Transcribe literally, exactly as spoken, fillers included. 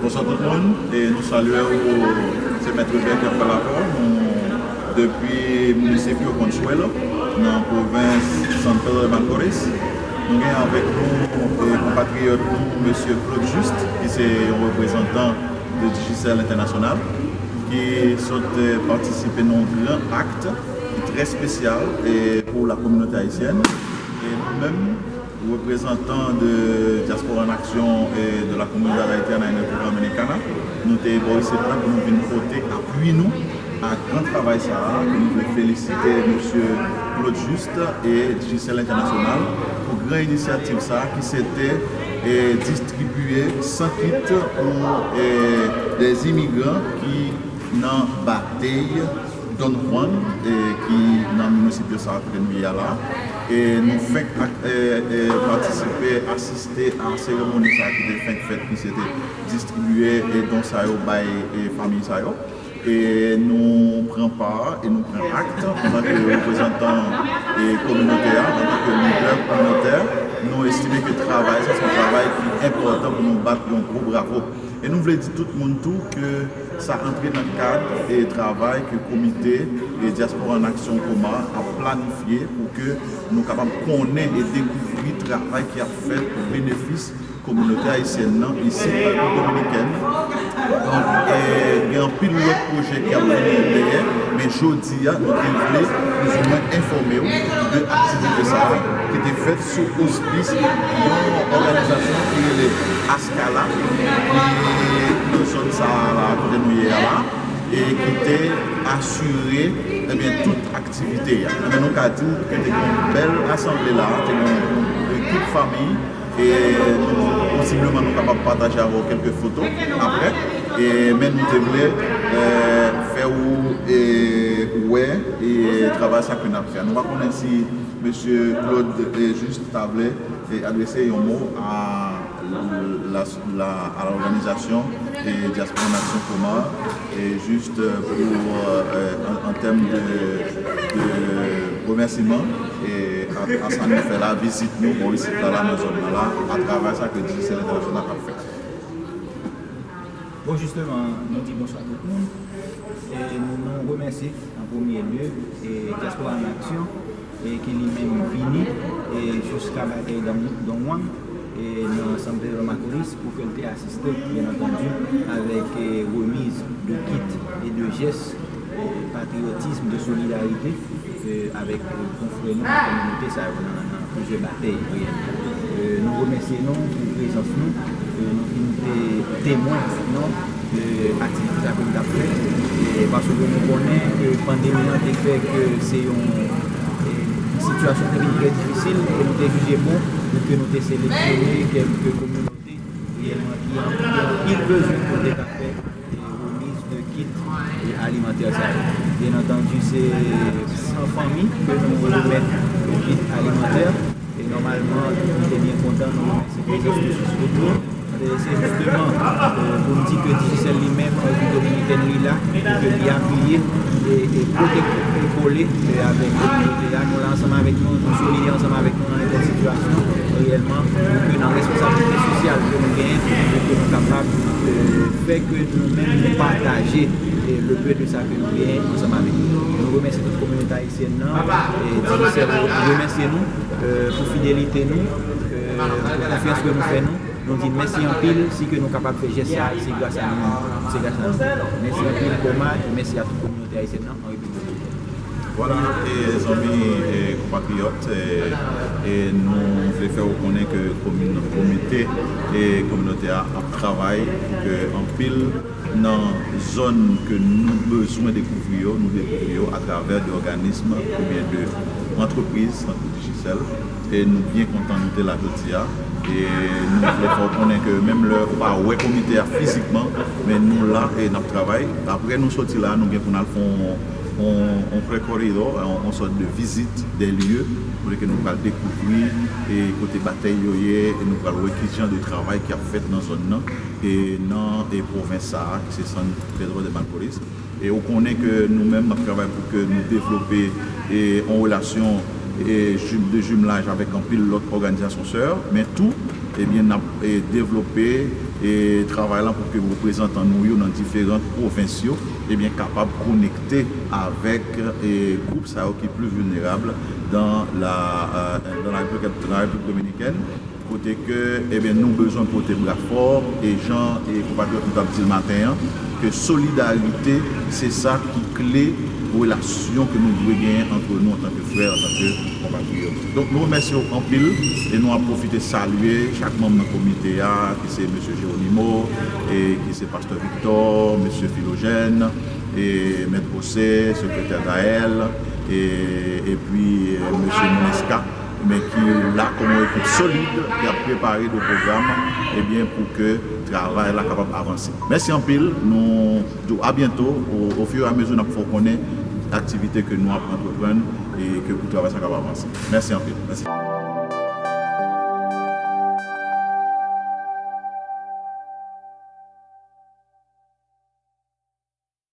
Bonswa tout moun, e nou salye w, se Mèt Rebè k ap pale avè w. Nou depi minisip yo Consuelo, nan pwovens San Pedro de Macorís. Nou gen avèk nou e konpatriyòt nou, mesye Claude Juste, ki se yon reprezantan de Digicel International, ki sot e patisipe nan yon gran akt ki trè espesyal e pou la kominote ayisyèn. E nou menm, reprezantan de Diaspora en Action et de la Comunidad Haitiana en República Dominicana, nou te bò isit la pou nou vin pote apui nou a gran travay sa a, ke nou vle felisite mesye Claude Juste e Digicel International pou gran inisyativ sa a ki se te e distribiye san kit pou e dè imigran ki nan batey Don Juan, e ki nan minisipyo sa a kote nou ye a la. E nou fenk ak- e, e patisipe, asiste a seremoni sa a ki te fenk fèt, ki se te distribiye e don sa yo bay e fanmi sa yo. E nou pran pa e nou pran akt antanke reprezantan e kominote a, antanke lidè kominotè. Nou estime ke travay sa se yon travay ki enpòtan pou nou bat yon gwo bravo. E nou vle di tout moun tou ke sa antre nan kad e travay ke komite e Diaspora en Action, Comar, ap planifye pou ke nou kapab konnen e dekouvri travay ki ap fèt pou benefis kominote ayisyèn nan isit nan Repiblik Dominikèn. Donk, e, gen anpil lòt pwojè ki ap vini dèyè, men jodi a, nou te vle plizoumwen enfòme w de aktivite sa a ki te fèt sou ospis yon òganizasyon ki rele Askala, ki nan zòn sa a la, kote nou ye a la, e ki te asire, ebyen, tout aktivite a. Ebyen, nou ka di w ke te gen yon bèl asanble la, te gen yon ekip fanmi, e nou, posibleman nou kapab pataje avè w kèlke foto aprè, e, men nou te vle e, fè w e, wè e, travay sa ke n ap fè. Nou pa konnen si mesye Claude e, Juste ta vle e, adrese yon mo a la, la, à l'organisation et Diaspora en Action, Comar, et juste pour, euh, en, en termes de, de remerciement et à, à sa nou fè la vizit nou bò isit la, la nan zòn nan la, atravè sa ke Digicel International ap fè. Bon, jisteman, nou di bonswa tout moun. E nou, nou remèsye an premye lye e Diaspora en Action e ki li menm vini e jiska batey Don, Don Juan e nan San Pedro Macorís pou ke l te asiste, byen antandi, avèk e remiz de kit e de jès e patriyotis, de solidarite e avèk e konfrè nou nan kominote sa yo nan, nan plizyè batey reyèl. E nou remèsye nou pou prezans nou, e nou vin te temwen non e aktivite sa ke nou t ap fè, e paske nou konnen e pandemi an te fè ke se yon e sitiyasyon te vin trè difisil e nou te jije bon pou ke nou te seleksyone kèlke kominote reyèlman ki an, ki anpil bezwen pou te ka fè e remiz de kit e alimantè sa yo. Byen antandi, se san fanmi ke nou remèt kit alimantè. E nòmalman, nou te byen kontan, nou remèsye prezans nou sou wout nou. E se jisteman e, pou n di ke Digicel li menm, Repiblik Dominikèn, li la pou ke li apiye e, e pote e kole e avèk kominote a. Nou la ansanm avèk nou, nou solidè ansanm avèk nou nan nenpòt sitiyasyon, reyèlman, pou ke nan responsablite sosyal ke nou genyen, pou ke nou kapab e, fè ke nou menm nou pataje e, le peu de sa ke nou genyen ansanm avèk nou. Nou remèsye tout kominote ayisyèn nan, e Digicel remèsye nou e, pou fidelite nou, e, pou konfyans ke nou fè nou. Nou di mèsi anpil, si ke nou kapab fè jès sa, se gras a nou menm, se gras a nou. Mèsi anpil, Comar, e mèsi a tout kominote ayisyèn nan an Repiblik Dominikèn. Vwala, e zanmi e konpatriyòt, e, e nou vle fè w konnen ke komin-, komite e kominote a ap travay pou ke anpil nan zòn ke nou bezwen dekouvri yo, nou dekouvri yo atravè de òganism oubyen de antrepriz tankou Digicel. E nou byen kontan nou te la jodi a. E nou vle fè w konnen ke menm lè ou pa wè komite a fizikman, men nou la e n ap travay. Apre nou soti la, nou gen pou n al fè yon, yon, yon recorrido, yon, yon sòt de vizit de lye, kote ke nou pral dekouvri e kote batey yo ye, e nou pral wè ki jan de travay ki ap fèt nan zòn nan, e nan e pwovens sa a, ki se San Pedro de Macorís. E ou konnen ke nou menm, n ap travay pou ke nou devlope e yon relasyon e jim-, de jimlaj avèk anpil lòt òganizasyon sè, men tou ebyen, n ap eh, devlope eh, travay la pou ke reprezantan nou yo nan diferan pwovens yo ebyen, kapab konekte avèk eh, gwoup sa yo ki pli vilnerab dans la, euh, dans la République, dans la République dominicaine. Kote ke ebyen, nou bezwen pote bra fò e jan e konpatriyòt nou t ap di l maten an, ke solidarite se sa ki kle relasyon ke nou dwe genyen antre nou antanke frè, antanke konpatriyòt. Donk nou remèsye w anpil e nou ap pwofite salye chak manm nan komite a, ki se mesye Geronimo, e ki se pastè Victor, mesye Philogène, e mèt José, sekretè Gaël, e, epi eh, mesye Monesca, men ki la kòm yon ekip solid ki ap prepare de pwogram ebyen, pou ke travay la kapab avanse. Mèsi anpil, nou di w a byento, o, o fur et à mesure n ap fè w konnen aktivite ke nou ap antreprann e ke pou travay sa kapab avanse. Mèsi anpil. Mèsi.